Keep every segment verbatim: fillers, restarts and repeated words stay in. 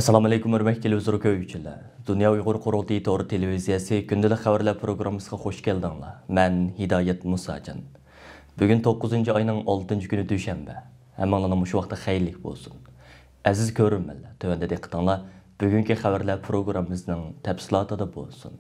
ئەسسالامۇئەلەيكۇم، ھۆرمەتلىك تېلېۋىزور كۆرگۈچىلەر. دۇنيا ئۇيغۇر قۇرۇلتىيى تور تېلېۋىزىيەسى كۈندىلىك خەۋەرلەر پروگراممىسىغا خۇش كەلدىڭلار. مەن ھىدايەت مۇساجان. بۈگۈن توققۇزىنچى ئاينىڭ ئالتىنچى كۈنى، دۈشەنبە. ھەممىڭلارنىڭ مۇشۇ ۋاقتى خەيرلىك بولسۇن. ئەزىز كۆرۈرمەنلەر، تۆۋەندە دىققىتىڭلار بۈگۈنكى خەۋەرلەر پروگراممىمىزنىڭ تەپسىلاتىدا بولسۇن.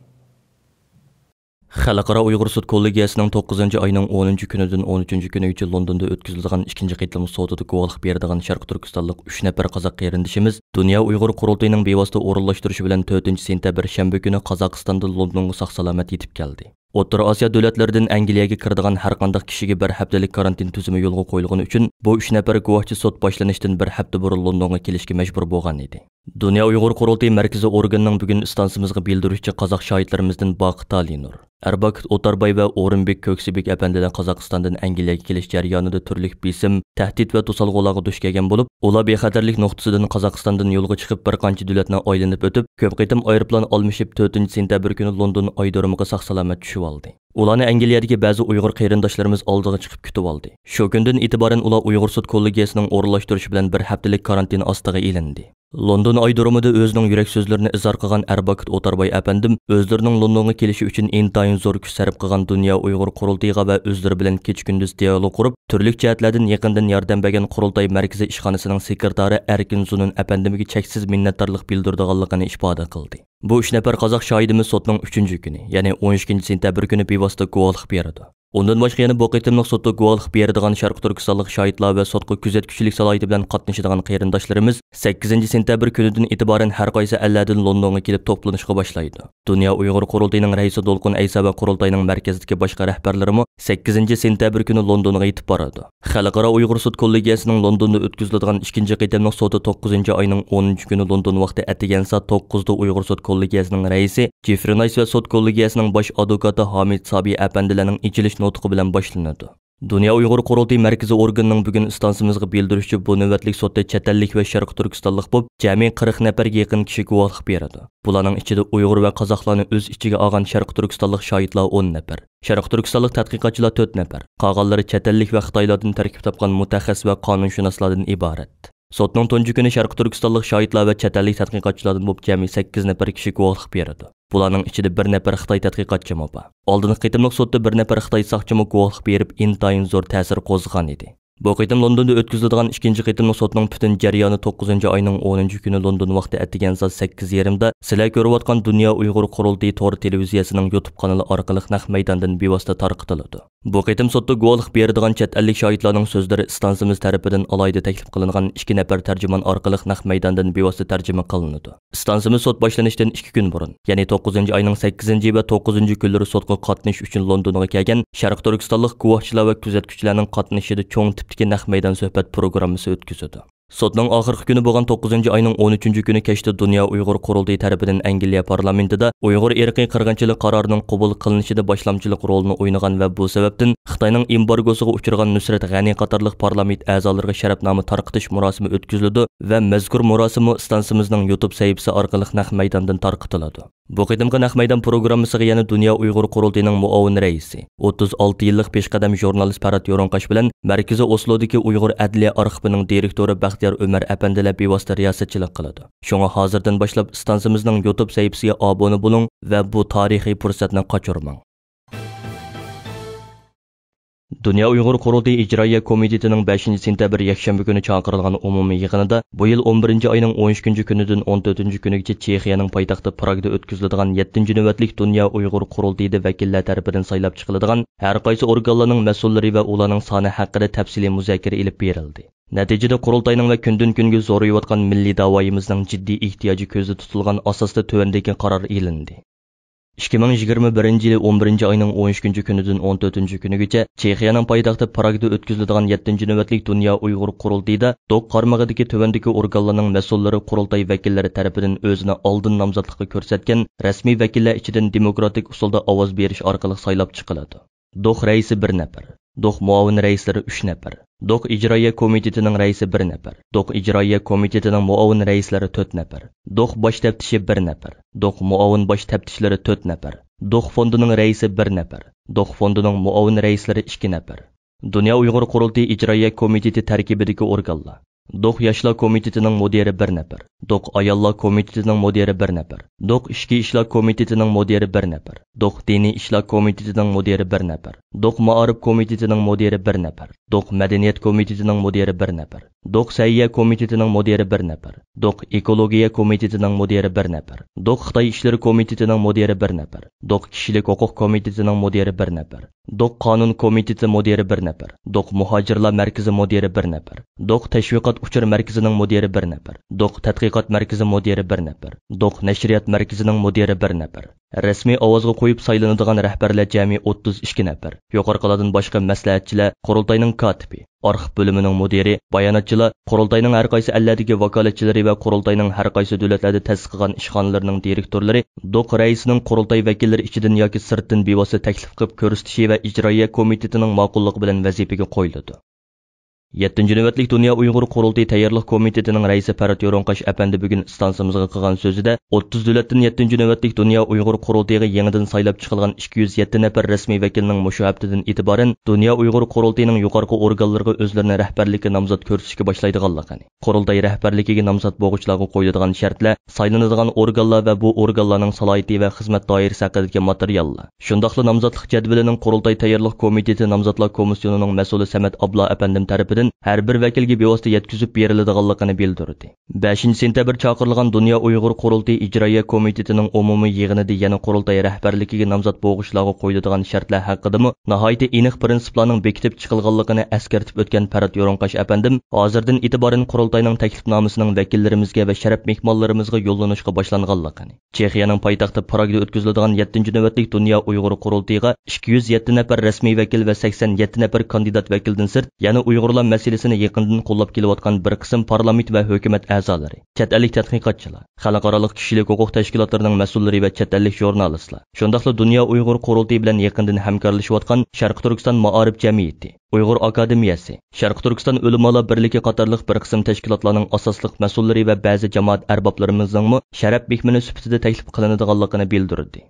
خەلقئارا ئۇيغۇر سوت كوللېگىيەسىنىڭ توققۇزىنچى ئاينىڭ ئونىنچى كۈنىدىن ئون ئۈچىنچى كۈنىگىچە لوندوندا ئۆتكۈزۈلىدىغان ئىككىنچى قېتىملىق سوتىدا گۇۋاھلىق بېرىدىغان شەرقىي تۈركىستانلىق ئۈچ نەپەر قازاق قېرىندىشىمىز دۇنيا ئۇيغۇر قۇرۇلتىيىنىڭ بىۋاسىتە ئورۇنلاشتۇرۇشى بىلەن تۆتىنچى سېنتەبىر شەنبە كۈنى قازاقىستاندىن لوندونغا ساق-سالامەت يېتىپ كەلدى. ئوتتۇرا ئاسىيا دۆلەتلىرىدىن ئەنگلىيەگە كىرىدىغان ھەر قانداق كىشىگە بىر ھەپتىلىك كارانتىن تۈزۈمى يولغا قويۇلغىنى ئۈچۈن، بۇ ئۈچ نەپەر گۇۋاھچى سوت باشلىنىشتىن بىر ھەپتە بۇرۇن لوندونغا كېلىشكە مەجبۇر بولغان ئىدى. دۇنيا ئۇيغۇر قۇرۇلتىيى مەركىزىي ئورگىنىنىڭ بۈگۈن ئىستانسىمىزغا بىلدۈرۈشىچە، قازاق شاھىتلىرىمىزدىن باقىت ئالىنۇر، ئەرباكىت ئوتارباي ۋە ئورۇنبېك كۆكسىبېك ئەپەندىلەر قازاقىستاندىن ئەنگلىيەگە كېلىش جەريانىدا تۈرلۈك بېسىم، تەھدىت ۋە توسالغۇلارغا دۇچ كەلگەن بولۇپ، ئۇلار بىخەتەرلىك نۇقتىسىدىن قازاقىستاندىن يولغا چىقىپ، بىر قانچە دۆلەتنى ئايلىنىپ ئۆتۈپ، كۆپ قېتىم ئايروپىلان ئالمىشىپ، تۆتىنچى سېنتەبىر كۈنى لوندون ئايرودرومىغا ساق-سالامەت چۈشۈۋالدى. ئۇلارنى ئەنگلىيەدىكى بەزى ئۇيغۇر قېرىنداشلىرىمىز ئالدىغا چىقىپ كۈتۈۋالدى. شۇ كۈندىن ئېتىبارەن ئۇلار ئۇيغۇر سوت كوللېگىيەسىنىڭ ئورۇنلاشتۇرۇشى بىلەن بىر ھەپتىلىك كارانتىن ئاستىغا ئېلىندى. لوندون ئايرودرومىدا ئۆزىنىڭ يۈرەك سۆزلىرىنى ئىزھار قىلغان ئەرباكىت ئوتارباي ئەپەندىم ئۆزلىرىنىڭ لوندونغا كېلىشى ئۈچۈن ئىنتايىن زور كۈچ سەرپ قىلغان دۇنيا ئۇيغۇر قۇرۇلتىيىغا ۋە ئۆزلىرى بىلەن كېچە-كۈندۈز دىئالوگ قۇرۇپ، تۈرلۈك جەھەتلەردىن يېقىندىن ياردەم بەرگەن قۇرۇلتاي مەركىزىي ئىشخانىسىنىڭ سېكرېتارى ئەركىن زۇنۇن ئەپەندىمگە چەكسىز مىننەتدارلىق بىلدۈرىدىغانلىقىنى ئىپادە قىلدى. بۇ ئۈچ نەپەر قازاق شاھىتىمىز سوتنىڭ ئۈچىنچى كۈنى، يەنى ئون ئىككىنچى سېنتەبىر كۈنى بىۋاسىتە گۇۋاھلىق بېرىدۇ. ئۇندىن باشقا يەنە بۇ قېتىملىق سوتتا گۇۋاھلىق بېرىدىغان شەرقىي تۈركىستانلىق شاھىتلار ۋە سوتقا كۆزەتكۈچىلىك سالاھىيىتى بىلەن قاتنىشىدىغان قېرىنداشلىرىمىز سەككىزىنچى سېنتەبىر كۈنىدىن ئېتىبارەن ھەر قايسى ئەللەردىن لوندونغا كېلىپ توپلىنىشقا باشلايدۇ. دۇنيا ئۇيغۇر قۇرۇلتىيىنىڭ رەئىسى دولقۇن ئەيسا ۋە قۇرۇلتاينىڭ مەركەزدىكى باشقا رەھبەرلىرىمۇ سەككىزىنچى سېنتەبىر كۈنى لوندونغا يېتىپ بارىدۇ. خەلقئارا ئۇيغۇر سوت كوللېگىيەسىنىڭ لوندوندا ئۆتكۈزۈلىدىغان ئىككىنچى قېتىملىق سوتى توققۇزىنچى ئاينىڭ ئونىنچى كۈنى لوندون ۋاقتى ئەتىگەن سائەت توققۇزدا ئۇيغۇر سوت كوللېگىيەسىنىڭ رەئىسى جېفرى نايس ۋە سوت كوللېگىيەسىنىڭ باش ئادۋوكاتى ھامىت سابىي ئەپەندىلەرنىڭ ئېچىلىش نۇتقى بىلەن باشلىنىدۇ. دۇنيا ئۇيغۇر قۇرۇلتىيى مەركىزىي ئورگىنىنىڭ بۈگۈن ئىستانسىمىزغا بىلدۈرۈشىچە، بۇ نۆۋەتلىك سوتتا چەت ئەللىك ۋە شەرقىي تۈركىستانلىق بولۇپ، جەمئىي قىرىق نەپەرگە يېقىن كىشى گۇۋاھلىق بېرىدۇ. بۇلارنىڭ ئىچىدە ئۇيغۇر ۋە قازاقلارنى ئۆز ئىچىگە ئالغان شەرقىي تۈركىستانلىق شاھىتلار ئون نەپەر، شەرقىي تۈركىستانلىق تەتقىقاتچىلار تۆت نەپەر، قالغانلىرى چەت ئەللىك ۋە خىتايلاردىن تەركىب تاپقان مۇتەخەسسىس ۋە قانۇنشۇناسلاردىن ئىبارەت. سوتنىڭ تۇنجى كۈنى شەرقىي تۈركىستانلىق شاھىتلار ۋە چەت ئەللىك تەتقىقاتچىلاردىن بولۇپ جەمئىي سەككىز نەپەر كىشى گۇۋاھلىق بېرىدۇ. بۇلارنىڭ ئىچىدە بىر نەپەر خىتاي تەتقىقاتچىمۇ بار. ئالدىنقى قېتىملىق سوتتا بىر نەپەر خىتاي ساقچىمۇ گۇۋاھلىق بېرىپ، ئىنتايىن زور تەسىر قوزغىغان ئىدى. بۇ قېتىم لوندوندا ئۆتكۈزۈلىدىغان ئىككىنچى قېتىملىق سوتنىڭ پۈتۈن جەريانى توققۇزىنچى ئاينىڭ ئونىنچى كۈنى لوندون ۋاقتى ئەتىگەن سائەت سەككىز يېرىمدا سىلەر كۆرۈۋاتقان دۇنيا ئۇيغۇر قۇرۇلتىيى تور تېلېۋىزىيەسىنىڭ يۇتۇب قانىلى ئارقىلىق نەق مەيداندىن بىۋاسىتە تارقىتىلىدۇ. بۇ قېتىم سوتتا گۇۋاھلىق بېرىدىغان چەت ئەللىك شاھىتلارنىڭ سۆزلىرى ئىستانسىمىز تەرىپىدىن ئالاھىدە تەكلىپ قىلىنغان ئىككى نەپەر تەرجىمان ئارقىلىق نەق مەيداندىن بىۋاسىتە تەرجىمە قىلىنىدۇ. ئىستانسىمىز سوت باشلىنىشتىن ئىككى كۈن بۇرۇن، يەنى توققۇزىنچى ئاينىڭ سەككىزىنچى ۋە توققۇزىنچى كۈنلىرى سوتقا قاتنىشىش ئۈچۈن لوندونغا كەلگەن شەرقىي تۈركىستانلىق گۇۋاھچىلار ۋە كۆزەتكۈچىلەرنىڭ قاتنىشىشىدا چوڭ تىپتىكى نەق مەيدان سۆھبەت پروگراممىسى ئۆتكۈزىدۇ. سوتنىڭ ئاخىرقى كۈنى بولغان توققۇزىنچى ئاينىڭ ئون ئۈچىنچى كۈنى كەچتە دۇنيا ئۇيغۇر قۇرۇلتىيى تەرىپىدىن ئەنگلىيە پارلامېنتىدا ئۇيغۇر ئىرقىي قىرغىنچىلىق قارارىنىڭ قوبۇل قىلىنىشىدا باشلامچىلىق رولىنى ئوينىغان ۋە بۇ سەۋەبتىن خىتاينىڭ ئېمبارگوسىغا ئۇچرىغان نۇسرەت غەنى قاتارلىق پارلامېنت ئەزالىرىغا شەرەپنامە تارقىتىش مۇراسىمى ئۆتكۈزۈلىدۇ ۋە مەزكۇر مۇراسىممۇ ئىستانسىمىزنىڭ يۇتۇب سەھىپىسى ئارقىلىق نەق مەيداندىن تارقىتىلىدۇ. بۇ قېتىمقى نەق مەيدان پروگراممىسىغا يەنە دۇنيا ئۇيغۇر قۇرۇلتىيىنىڭ مۇئاۋىن رەئىسى، ئوتتۇز ئالتە يىللىق پېشقەدەم ژۇرنالىست پەرھات يورۇڭقاش بىلەن مەركىزىي ئوسلودىكى ئۇيغۇر ئەدلىيە ئارخىپىنىڭ دىرېكتورى بەختىيار ئۆمەر ئەپەندىلەر بىۋاسىتە رىياسەتچىلىك قىلىدۇ. شۇڭا ھازىردىن باشلاپ ئىستانسىمىزنىڭ يۇتۇب سەھىپىسىگە ئابۇنە بولۇڭ ۋە بۇ تارىخىي پۇرسەتنى قاچۇرماڭ. دۇنيا ئۇيغۇر قۇرۇلتىيى ئىجرائىيە كومىتېتىنىڭ بەشىنچى سېنتەبىر يەكشەنبە كۈنى چاقىرىلغان ئومۇمىي يىغىنىدا بۇ يىل ئون بىرىنچى ئاينىڭ ئون ئىككىنچى كۈنىدىن ئون تۆتىنچى كۈنىگىچە چېخىيەنىڭ پايتەختى پراگدا ئۆتكۈزۈلىدىغان يەتتىنچى نۆۋەتلىك دۇنيا ئۇيغۇر قۇرۇلتىيىدا ۋەكىللەر تەرىپىدىن سايلاپ چىقىلىدىغان ھەر قايسى ئورگانلارنىڭ مەسئۇللىرى ۋە ئۇلارنىڭ سانى ھەققىدە تەپسىلىي مۇزاكىرە ئېلىپ بېرىلدى. نەتىجىدە، قۇرۇلتاينىڭ ۋە كۈندىن-كۈنگە زورىيىۋاتقان مىللىي داۋايىمىزنىڭ جىددىي ئېھتىياجى كۆزدە تۇتۇلغان ئاساستا تۆۋەندىكى قارار ئېلىندى. ئىككى مىڭ يىگىرمە بىرىنچى يىلى ئون بىرىنچى ئاينىڭ ئون ئىككىنچى كۈنىدىن ئون تۆتىنچى كۈنىگىچە چېخىيەنىڭ پايتەختى پراگدا ئۆتكۈزۈلىدىغان يەتتىنچى نۆۋەتلىك دۇنيا ئۇيغۇر قۇرۇلتىيىدا دوك قارمىقىدىكى تۆۋەندىكى ئورگانلارنىڭ مەسئۇللىرى قۇرۇلتاي ۋەكىللىرى تەرىپىدىن ئۆزىنى ئالدىن نامزاتلىققا كۆرسەتكەن رەسمىي ۋەكىللەر ئىچىدىن دېموكراتىك ئۇسۇلدا ئاۋاز بېرىش ئارقىلىق سايلاپ چىقىلىدۇ. دوق رەئىسى بىر نەپەر، دوق مۇئاۋىن رەئىسلىرى ئۈچ نەپەر، دوق ئىجرائىيە كومىتېتىنىڭ رەئىسى بىر نەپەر، دوق ئىجرائىيە كومىتېتىنىڭ مۇئاۋىن رەئىسلىرى تۆت نەپەر، دوق باش تەپتىشى بىر نەپەر، دوق مۇئاۋىن باش تەپتىشلىرى تۆت نەپەر، دوق فوندىنىڭ رەئىسى بىر نەپەر، دوق فوندىنىڭ مۇئاۋىن رەئىسلىرى ئىككى نەپەر. دۇنيا ئۇيغۇر قۇرۇلتىيى ئىجرائىيە كومىتېتى تەركىبىدىكى ئورگانلار. دوق ياشلار كومىتېتىنىڭ مۇدىرى بىر نەپەر، دوق ئاياللار كومىتېتىنىڭ مۇدىرى بىر نەپەر، دوق ئىچكى ئىشلار كومىتېتىنىڭ مۇدىرى بىر نەپەر، دوق دىنىي ئىشلار كومىتېتىنىڭ مۇدىرى بىر نەپەر، دوق مائارىپ كومىتېتىنىڭ مۇدىرى بىر نەپەر، دوق مەدەنىيەت كومىتېتىنىڭ مۇدىرى بىر نەپەر، دوق سەھىيە كومىتېتىنىڭ مۇدىرى بىر نەپەر، دوق ئېكولوگىيە كومىتېتىنىڭ مۇدىرى بىر نەپەر، دوق خىتاي ئىشلىرى كومىتېتىنىڭ مۇدىرى بىر نەپەر، دوق كىشىلىك ھوقۇق كومىتېتىنىڭ مۇدىرى بىر نەپەر، دوق قانۇن كومىتېتى مۇدىرى بىر نەپەر، دوق مۇھاجىرلار مەركىزى مۇدىرى بىر نەپەر، دوق تەشۋىقات ئۇچۇر مەركىزىنىڭ مۇدىرى بىر نەپەر، دوق تەتقىقات مەركىزى مۇدىرى بىر نەپەر، دوق نەشرىيات مەركىزىنىڭ مۇدىرى بىر نەپەر. رەسمىي ئاۋازغا قويۇپ سايلىنىدىغان رەھبەرلەر جەمئىي ئوتتۇز ئىككى نەپەر. يۇقىرىقىلاردىن باشقا مەسلىھەتچىلەر، قۇرۇلتاينىڭ كاتىپى، ئارخىپ بۆلۈمىنىڭ مۇدىرى، باياناتچىلار، قۇرۇلتاينىڭ ھەر قايسى ئەللەردىكى ۋاكالەتچىلىرى ۋە قۇرۇلتاينىڭ ھەر قايسى دۆلەتلەردە تەسىس قىلغان ئىشخانىلىرىنىڭ دىرېكتورلىرى دوق رەئىسىنىڭ قۇرۇلتاي ۋەكىللىرى ئىچىدىن ياكى سىرتتىن بىۋاسىتە تەكلىپ قىلىپ كۆرسىتىشى ۋە ئىجرائىيە كومىتېتىنىڭ ماقۇللۇقى بىلەن ۋەزىپىگە قويۇلىدۇ. يەتتىنچى نۆۋەتلىك دۇنيا ئۇيغۇر قۇرۇلتىيى تەييارلىق كومىتېتىنىڭ رەئىسى پەرھات يورۇنقاش ئەپەندى بۈگۈن ئىستانسىمىزغا قىلغان سۆزىدە، ئوتتۇز دۆلەتتىن يەتتىنچى نۆۋەتلىك دۇنيا ئۇيغۇر قۇرۇلتىيىغا يېڭىدىن سايلاپ چىقىلغان ئىككى يۈز يەتتە نەپەر رەسمىي ۋەكىلنىڭ مۇشۇ ھەپتىدىن ئېتىبارەن دۇنيا ئۇيغۇر قۇرۇلتىيىنىڭ يۇقارقى ئورگانلىرىغا ئۆزلىرىنى رەھبەرلىككە نامزات كۆرسىتىشكە باشلايدىغانلىقىنى، قۇرۇلتاي رەھبەرلىكىگە نامزات بولغۇچىلارغا قويۇلىدىغان شەرتلەر، سايلىنىدىغان ئورگانلار ۋە بۇ ئورگانلارنىڭ سالاھىيىتى ۋە خىزمەت دائىرىسى ھەققىدىكى ماتېرىياللار، شۇنداقلا نامزاتلىق جەدۋىلىنىڭ قۇرۇلتاي تەييارلىق كومىتېتى نامزاتلار كومىسسىيونىنىڭ مەسئۇلى سەمەت ئابلا ئەپەندىم تەرىپىدىن ھەر بىر ۋەكىلگە بىۋاسىتە يەتكۈزۈپ بېرىلىدىغانلىقىنى بىلدۈردى. بەشىنچى سېنتەبىر چاقىرىلغان دۇنيا ئۇيغۇر قۇرۇلتىيى ئىجرائىيە كومىتېتىنىڭ ئومۇمىي يىغىنىدا يەنە قۇرۇلتاي رەھبەرلىكىگە نامزات بولغۇچىلارغا قويۇلىدىغان شەرتلەر ھەققىدىمۇ ناھايىتى ئېنىق پىرىنسىپلارنىڭ بېكىتىپ چىقىلغانلىقىنى ئەسكەرتىپ ئۆتكەن پەرھات يورۇنقاش ئەپەندىم، ھازىردىن ئېتىبارەن قۇرۇلتاينىڭ تەكلىپنامىسىنىڭ ۋەكىللىرىمىزگە ۋە شەرەپ مېھمانلىرىمىزغا يوللىنىشقا باشلانغانلىقىنى، چېخىيەنىڭ پايتەختى پراگدا ئۆتكۈزۈلىدىغان يەتتىنچى نۆۋەتلىك دۇنيا ئۇيغۇر قۇرۇلتىيىغا ئىككى يۈز يەتتە نەپەر رەسمىي ۋەكىل ۋە سەكسەن يەتتە نەپەر كاندىدات ۋەكىلدىن سىرت، يەنە ئۇيغۇرلار مەسىلىسىنى يېقىندىن قوللاپ كېلىۋاتقان بىر قىسىم پارلامېنت ۋە ھۆكۈمەت ئەزالىرى، چەت ئەللىك تەتقىقاتچىلار، خەلقئارالىق كىشىلىك ھوقۇق تەشكىلاتلىرىنىڭ مەسئۇللىرى ۋە چەت ئەللىك ژۇرنالىستلار، شۇنداقلا دۇنيا ئۇيغۇر قۇرۇلتىيى بىلەن يېقىندىن ھەمكارلىشىۋاتقان شەرقىي تۈركىستان مائارىپ جەمئىيىتى، ئۇيغۇر ئاكادېمىيەسى، شەرقىي تۈركىستان ئۆلىمالار بىرلىكى قاتارلىق بىر قىسىم تەشكىلاتلارنىڭ ئاساسلىق مەسئۇللىرى ۋە بەزى جامائەت ئەربابلىرىمىزنىڭمۇ شەرەپ مېھمىنى سۈپىتىدە تەكلىپ قىلىنىدىغانلىقىنى بىلدۈردى.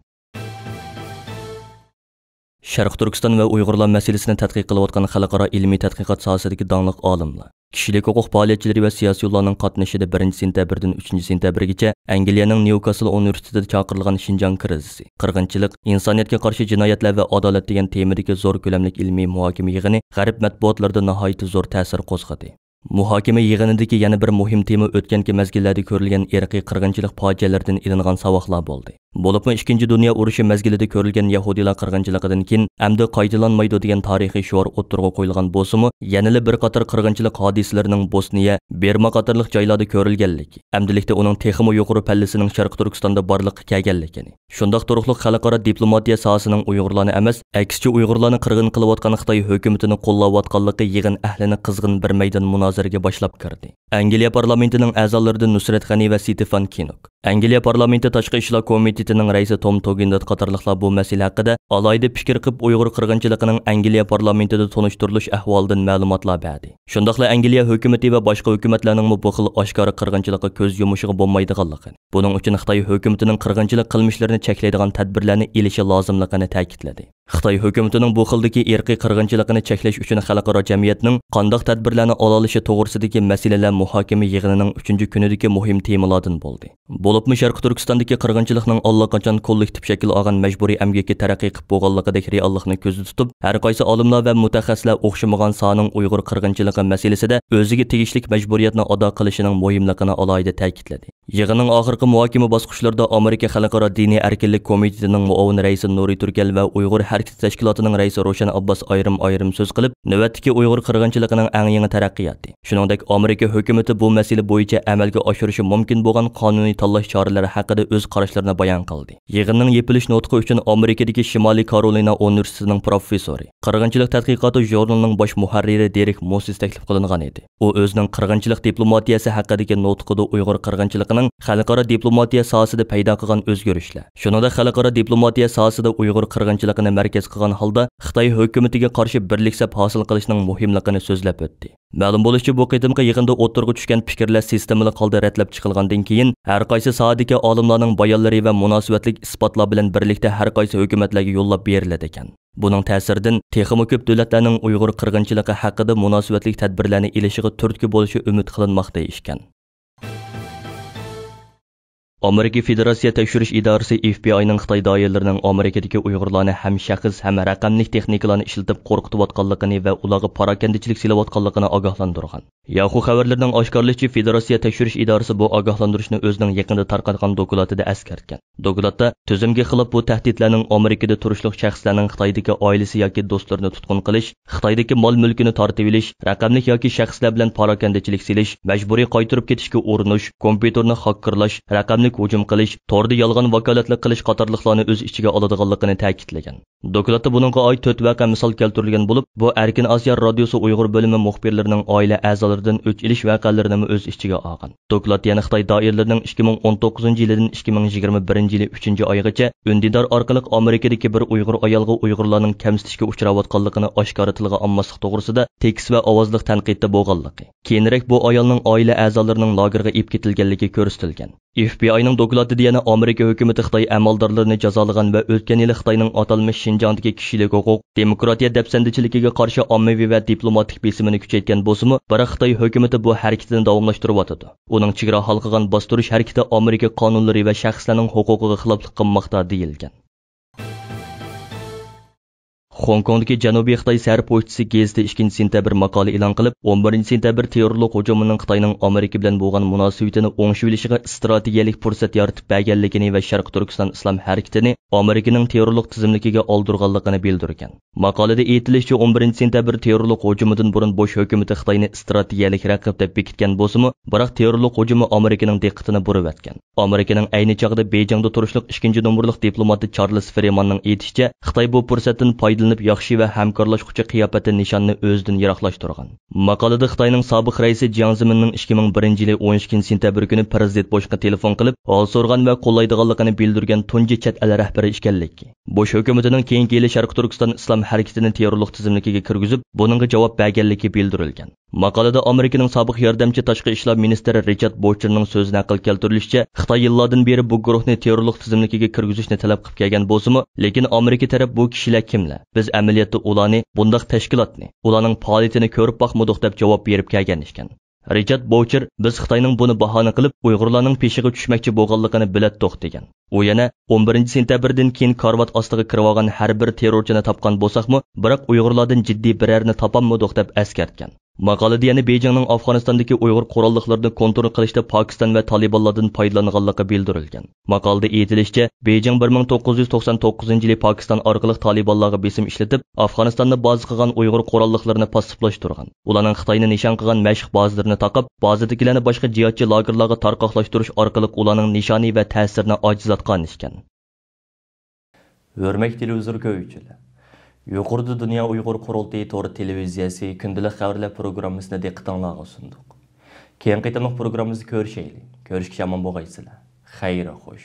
شەرقىي تۈركىستان ۋە ئۇيغۇرلار مەسىلىسىنى تەتقىق قىلىۋاتقان خەلقئارا ئىلمىي تەتقىقات ساھەسىدىكى داڭلىق ئالىملار، كىشىلىك ھوقۇق پائالىيەتچىلىرى ۋە سىياسىيونلارنىڭ قاتنىشىشىدا بىرىنچى سېنتەبىردىن ئۈچىنچى سېنتەبىرگىچە ئەنگلىيەنىڭ نيۇكاسل ئۇنىۋېرسىتېتىدا چاقىرىلغان شىنجاڭ كىرىزىسى، قىرغىنچىلىق، ئىنسانىيەتكە قارشى جىنايەتلەر ۋە ئادالەت دېگەن تېمىدىكى زور كۆلەملىك ئىلمىي مۇھاكىمە يىغىنى غەرب مەتبۇئاتلىرىدا ناھايىتى زور تەسىر قوزغىدى. مۇھاكىمە يىغىنىدىكى يەنە بىر مۇھىم تېما ئۆتكەنكى مەزگىللەردە كۆرۈلگەن ئىرقىي قىرغىنچىلىق پاجىئەلىرىدىن ئېلىنغان ساۋاقلار بولدى. بولۇپمۇ ئىككىنچى دۇنيا ئۇرۇشى مەزگىلىدە كۆرۈلگەن يەھۇدىيلار قىرغىنچىلىقىدىن كېيىن ئەمدى قايتىلانمايدۇ دېگەن تارىخىي شوئار ئوتتۇرىغا قويۇلغان بولسىمۇ، يەنىلا بىر قاتار قىرغىنچىلىق ھادىسىلىرىنىڭ بوسنىيە، بىرما قاتارلىق جايلاردا كۆرۈلگەنلىكى، ئەمدىلىكتە ئۇنىڭ تېخىمۇ يۇقىرى پەللىسىنىڭ شەرقىي تۈركىستاندا بارلىققا كەلگەنلىكىنى، شۇنداق تۇرۇقلۇق خەلقئارا دىپلوماتىيە ساھەسىنىڭ ئۇيغۇرلارنى ئەمەس، ئەكسىچە ئۇيغۇرلارنى قىرغىن قىلىۋاتقان خىتاي ھۆكۈمىتىنى قوللاۋاتقانلىقى يىغىن ئەھلىنى قىزغىن بىر مەيدان مۇنازىرىگە باشلاپ كىردى. ئەنگلىيە پارلامېنتىنىڭ ئەزالىرىدىن نۇسرەت غەنى ۋە ستېفان كىنوك، ئەنگلىيە پارلامېنتى تاشقى ئىشلار كومىتېتىنىڭ رەئىسى توم توگىندوت قاتارلىقلار بۇ مەسىلە ھەققىدە ئالاھىدە پىكىر قىلىپ، ئۇيغۇر قىرغىنچىلىقىنىڭ ئەنگلىيە پارلامېنتىدا تونۇشتۇرۇلۇش ئەھۋالىدىن مەلۇماتلار بەردى. شۇنداقلا ئەنگلىيە ھۆكۈمىتى ۋە باشقا ھۆكۈمەتلەرنىڭمۇ بۇ خىل ئاشكارا قىرغىنچىلىققا كۆز يۇمۇشىغا بولمايدىغانلىقىنى، بۇنىڭ ئۈچۈن خىتاي ھۆكۈمىتىنىڭ قىرغىنچىلىق قىلمىشلىرىنى چەكلەيدىغان تەدبىرلەرنى ئېلىشى لازىملىقىنى تەكىتلىدى. خىتاي ھۆكۈمىتىنىڭ بۇ خىلدىكى ئىرقىي قىرغىنچىلىقىنى چەكلەش ئۈچۈن خەلقئارا جەمئىيەتنىڭ قانداق تەدبىرلەرنى ئالالىشى توغرىسىدىكى مەسىلىلەر مۇھاكىمە يىغىنىنىڭ ئۈچىنچى كۈنىدىكى مۇھىم تېمىلاردىن بولدى. بولۇپمۇ شەرقىي تۈركىستاندىكى قىرغىنچىلىقنىڭ ئاللىقاچان كوللېكتىپ شەكىل ئالغان مەجبۇرىي ئەمگەككە تەرەققىي قىلىپ بولغانلىقىدەك رېئاللىقنى كۆزدە تۇتۇپ، ھەر قايسى ئالىملار ۋە مۇتەخەسسىسلەر ئوخشىمىغان ساھەنىڭ ئۇيغۇر قىرغىنچىلىقى مەسىلىسىدە ئۆزىگە تېگىشلىك مەجبۇرىيەتنى ئادا قىلىشىنىڭ مۇھىملىقىنى ئالاھىدە تەكىتلىدى. يىغىننىڭ ئاخىرقى مۇھاكىمە باسقۇچلىرىدا ئامېرىكا خەلقئارا دىنىي ئەركىنلىك كومىتېتىنىڭ مۇئاۋىن رەئىسى نۇرى تۈركەل ۋە ئۇيغۇر ھەرىكىتى تەشكىلاتىنىڭ رەئىسى روشەن ئابباس ئايرىم-ئايرىم سۆز قىلىپ، نۆۋەتتىكى ئۇيغۇر قىرغىنچىلىقىنىڭ ئەڭ يېڭى تەرەققىياتى، شۇنىڭدەك ئامېرىكا ھۆكۈمىتى بۇ مەسىلە بويىچە ئەمەلگە ئاشۇرۇشى مۇمكىن بولغان قانۇنىي تاللاش چارىلىرى ھەققىدە ئۆز قاراشلىرىنى بايان قىلدى. يىغىننىڭ يېپىلىش نۇتقى ئۈچۈن ئامېرىكىدىكى شىمالىي كارولىنا ئۇنىۋېرسىتېتىنىڭ پروفېسسورى، قىرغىنچىلىق تەتقىقاتى ژۇرنىلىنىڭ باش مۇھەررىرى دېرېك موسېس تەكلىپ قىلىنغان ئىدى. ئۇ ئۆزىنىڭ قىرغىنچىلىق دىپلوماتىيەسى ھەققىدىكى نۇتقىدا ئۇيغۇر قىرغىنچىلىقىنىڭ خەلقئارا دىپلوماتىيە ساھەسىدە پەيدا قىلغان ئۆزگىرىشلەر، شۇنىڭدەك خەلقئارا دىپلوماتىيە ساھەسىدە ئۇيغۇر قىرغىنچىلىقىنى مەركەز قىلغان ھالدا خىتاي ھۆكۈمىتىگە قارشى بىرلىك سەپ ھاسىل قىلىشنىڭ مۇھىملىقىنى سۆزلەپ ئۆتتى. مەلۇم بولۇشىچە، بۇ قېتىمقى يىغىندا ئوتتۇرىغا چۈشكەن پىكىرلەر سىستېمىلىق ھالدا رەتلەپ چىقىلغاندىن كېيىن، ھەر قايسى ساھەدىكى ئالىملارنىڭ بايانلىرى ۋە مۇناسىۋەتلىك ئىسپاتلار بىلەن بىرلىكتە ھەر قايسى ھۆكۈمەتلەرگە يوللاپ بېرىلىدىكەن. بۇنىڭ تەسىرىدىن تېخىمۇ كۆپ دۆلەتلەرنىڭ ئۇيغۇر قىرغىنچىلىقى ھەققىدە مۇناسىۋەتلىك تەدبىرلەرنى ئېلىشىغا تۈرتكە بولۇشى ئۈمىد قىلىنماقتا ئىكەن. ئامېرىكا فېدېراتسىيە تەكشۈرۈش ئىدارىسى ئېف بى ئاينىڭ خىتاي دائىرىلىرىنىڭ ئامېرىكىدىكى ئۇيغۇرلارنى ھەم شەخس، ھەم رەقەملىك تېخنىكىلارنى ئىشلىتىپ قورقۇتۇۋاتقانلىقىنى ۋە ئۇلارغا پاراكەندىچىلىك سېلىۋاتقانلىقىنى ئاگاھلاندۇرغان. ياخۇ خەۋەرلىرىنىڭ ئاشكارىلىشىچە، فېدېراتسىيە تەكشۈرۈش ئىدارىسى بۇ ئاگاھلاندۇرۇشنى ئۆزىنىڭ يېقىندا تارقاتقان دوكلاتىدا ئەسكەرتكەن. دوكلاتتا تۈزۈمگە خىلاپ بۇ تەھدىتلەرنىڭ ئامېرىكىدا تۇرۇشلۇق شەخسلەرنىڭ خىتايدىكى ئائىلىسى ياكى دوستلىرىنى تۇتقۇن قىلىش، خىتايدىكى مال-مۈلكىنى تارتىۋېلىش، رەقەملىك ياكى شەخسلەر بىلەن پاراكەندىچىلىك سېلىش، مەجبۇرىي قايتۇرۇپ كېتىشكە ئۇرۇنۇش، كومپيۇتېرنى خاككېرلاش، رەقەملىك ھۇجۇم قىلىش، توردا يالغان ۋاكالەتلىك قىلىش قاتارلىقلارنى ئۆز ئىچىگە ئالىدىغانلىقىنى تەكىتلىگەن. دوكلاتتا بۇنىڭغا ئائىت تۆت ۋەقە مىسال كەلتۈرۈلگەن بولۇپ، بۇ ئەركىن ئاسىيا رادىيوسى ئۇيغۇر بۆلۈمى مۇخبىرلىرىنىڭ ئائىلە ئەزالىرىدىن ئۆچ ئېلىش ۋەقەلىرىنىمۇ ئۆز ئىچىگە ئالغان. دوكلات يەنە خىتاي دائىرىلىرىنىڭ ئىككى مىڭ ئون توققۇزىنچى يىلىدىن ئىككى مىڭ يىگىرمە بىرىنچى يىلى ئۈچىنچى ئايغىچە ئۈندىدار ئارقىلىق ئامېرىكىدىكى بىر ئۇيغۇر ئايالغا ئۇيغۇرلارنىڭ كەمسىتىشكە ئۇچراۋاتقانلىقىنى ئاشكارا تىلغا ئالماسلىق توغرىسىدا تېكىست ۋە ئاۋازلىق تەنقىدتە بولغانلىقى، كېيىنرەك بۇ ئايالنىڭ ئائىلە ئەزالىرىنىڭ لاگېرغا ئېلىپ كېتىلگەنلىكى كۆرسىتىلگەن. ئېف بى ئاينىڭ دوكلاتىدا يەنە ئامېرىكا ھۆكۈمىتى خىتاي ئەمەلدارلىرىنى جازالىغان ۋە ئۆتكەن يىلى خىتاينىڭ ئاتالمىش شىنجاڭدىكى كىشىلىك ھوقۇق، دېموكراتىيە دەپسەندىچىلىكىگە قارشى ئاممىۋى ۋە دىپلوماتىك بېسىمىنى كۈچەيتكەن بولسىمۇ، بىراق خىتاي ھۆكۈمىتى بۇ ھەرىكىتىنى داۋاملاشتۇرۇۋاتىدۇ. ئۇنىڭ چېگرا ھالقىغان باستۇرۇش ھەرىكىتى ئامېرىكا قانۇنلىرى ۋە شەخسلەرنىڭ ھوقۇقىغا خىلاپلىق قىلماقتا، دېيىلگەن. خوڭكوڭدىكى جەنۇبىي خىتاي سەھەر پوچتىسى گېزىتى ئىككىنچى سېنتەبىر ماقالە ئېلان قىلىپ، ئون بىرىنچى سېنتەبىر تېررورلۇق ھۇجۇمىنىڭ خىتاينىڭ ئامېرىكا بىلەن بولغان مۇناسىۋىتىنى ئوڭشىۋېلىشىغا ئىستراتېگىيەلىك پۇرسەت يارىتىپ بەرگەنلىكىنى ۋە شەرقىي تۈركىستان ئىسلام ھەرىكىتىنى ئامېرىكىنىڭ تېررورلۇق تىزىملىكىگە ئالدۇرغانلىقىنى بىلدۈرگەن. ماقالىدە ئېيتىلىشىچە، ئون بىرىنچى سېنتەبىر تېررورلۇق ھۇجۇمىدىن بۇرۇن بۇش ھۆكۈمىتى خىتاينى ئىستراتېگىيەلىك رەقىب دەپ بېكىتكەن بولسىمۇ، بىراق تېررورلۇق ھۇجۇمى ئامېرىكىنىڭ دىققىتىنى بۇرۇۋەتكەن. ئامېرىكىنىڭ ئەينى چاغدا بېيجىڭدا تۇرۇشلۇق ئىككىنچى نومۇرلۇق دىپلوماتى چارلىز فرېماننىڭ ئېيتىشىچە، خىتاي بۇ پۇرسەتتىن پايدىلىنىپ ياخشى ۋە ھەمكارلاشقۇچى قىياپەتتە نىشاننى ئۆزىدىن يىراقلاشتۇرغان. ماقالىدە خىتاينىڭ سابىق رەئىسى جياڭ زېمىننىڭ ئىككى مىڭ بىرىنچى يىلى ئون ئىككىنچى سېنتەبىر كۈنى پىرېزىدېنت بوشقا تېلېفون قىلىپ، ھال سورىغان ۋە قوللايدىغانلىقىنى بىلدۈرگەن تۇنجى چەت ئەل رەھبىرى ئىكەنلىكى، بوش ھۆكۈمىتىنىڭ كېيىنكى يىلى شەرقىي تۈركىستان ئىسلام ھەرىكىتىنى تېررورلۇق تىزىملىكىگە كىرگۈزۈپ، بۇنىڭغا جاۋاب بەرگەنلىكى بىلدۈرۈلگەن. ماقالىدە ئامېرىكىنىڭ سابىق ياردەمچى تاشقى ئىشلار مىنىستىرى رىچارد بوچېرنىڭ سۆزىدىن نەقىل كەلتۈرۈلۈشىچە، خىتاي يىللاردىن بېرى بۇ گۇرۇھنى تېررورلۇق تىزىملىكىگە كىرگۈزۈشنى تەلەپ قىلىپ كەلگەن بولسىمۇ، لېكىن ئامېرىكا تەرەپ بۇ كىشىلەر كىملەر؟ بىز ئەمەلىيەتتە ئۇلارنى، بۇنداق تەشكىلاتنى، ئۇلارنىڭ پائالىيىتىنى كۆرۈپ باقمىدۇق، دەپ جاۋاب بېرىپ كەلگەن ئىكەن. رىچارد بوچېر، بىز خىتاينىڭ بۇنى باھانە قىلىپ، ئۇيغۇرلارنىڭ پېشىغا چۈشمەكچى بولغانلىقىنى بىلەتتۇق، دېگەن. ئۇ يەنە، ئون بىرىنچى سېنتەبىردىن كېيىن كارىۋات ئاستىغا كىرىۋالغان ھەر بىر تېررورچىنى تاپقان بولساقمۇ، بىراق ئۇيغۇرلاردىن جىددىي بىرەرنى تاپالمىدۇق، دەپ ئەسكەرتكەن. ماقالىدە يەنە بېيجىڭنىڭ ئافغانىستاندىكى ئۇيغۇر قوراللىقلىرىنى كونترول قىلىشتا پاكىستان ۋە تالىبانلاردىن پايدىلانغانلىقى بىلدۈرۈلگەن. ماقالىدە ئېيتىلىشىچە، بېيجىڭ بىر مىڭ توققۇز يۈز توقسان توققۇزىنچى يىلى پاكىستان ئارقىلىق تالىبانلارغا بېسىم ئىشلىتىپ، ئافغانىستاندا بازا قىلغان ئۇيغۇر قوراللىقلىرىنى پاسسىپلاشتۇرغان. ئۇلارنىڭ خىتاينى نىشان قىلغان مەشىق بازىلىرىنى تاقاپ، بازىدىكىلەرنى باشقا جىھادچى لاگېرلارغا تارقاقلاشتۇرۇش ئارقىلىق ئۇلارنىڭ نىشانى ۋە تەسىرىنى ئاجىزلاتقان ئىكەن. ھۆرمەتلىك تېلېۋىزور كۆرگۈچىلەر، يۇقىرىدا دۇنيا ئۇيغۇر قۇرۇلتىيى تور تېلېۋىزىيەسى كۈندىلىك خەۋەرلەر پروگراممىسىنى دىققىتىڭلارغا سۇندۇق. كېيىنكى قېتىملىق پروگراممىمىزدا كۆرۈشەيلى. كۆرۈشكىچە ئامان بولغايسىلەر. خەير خوش.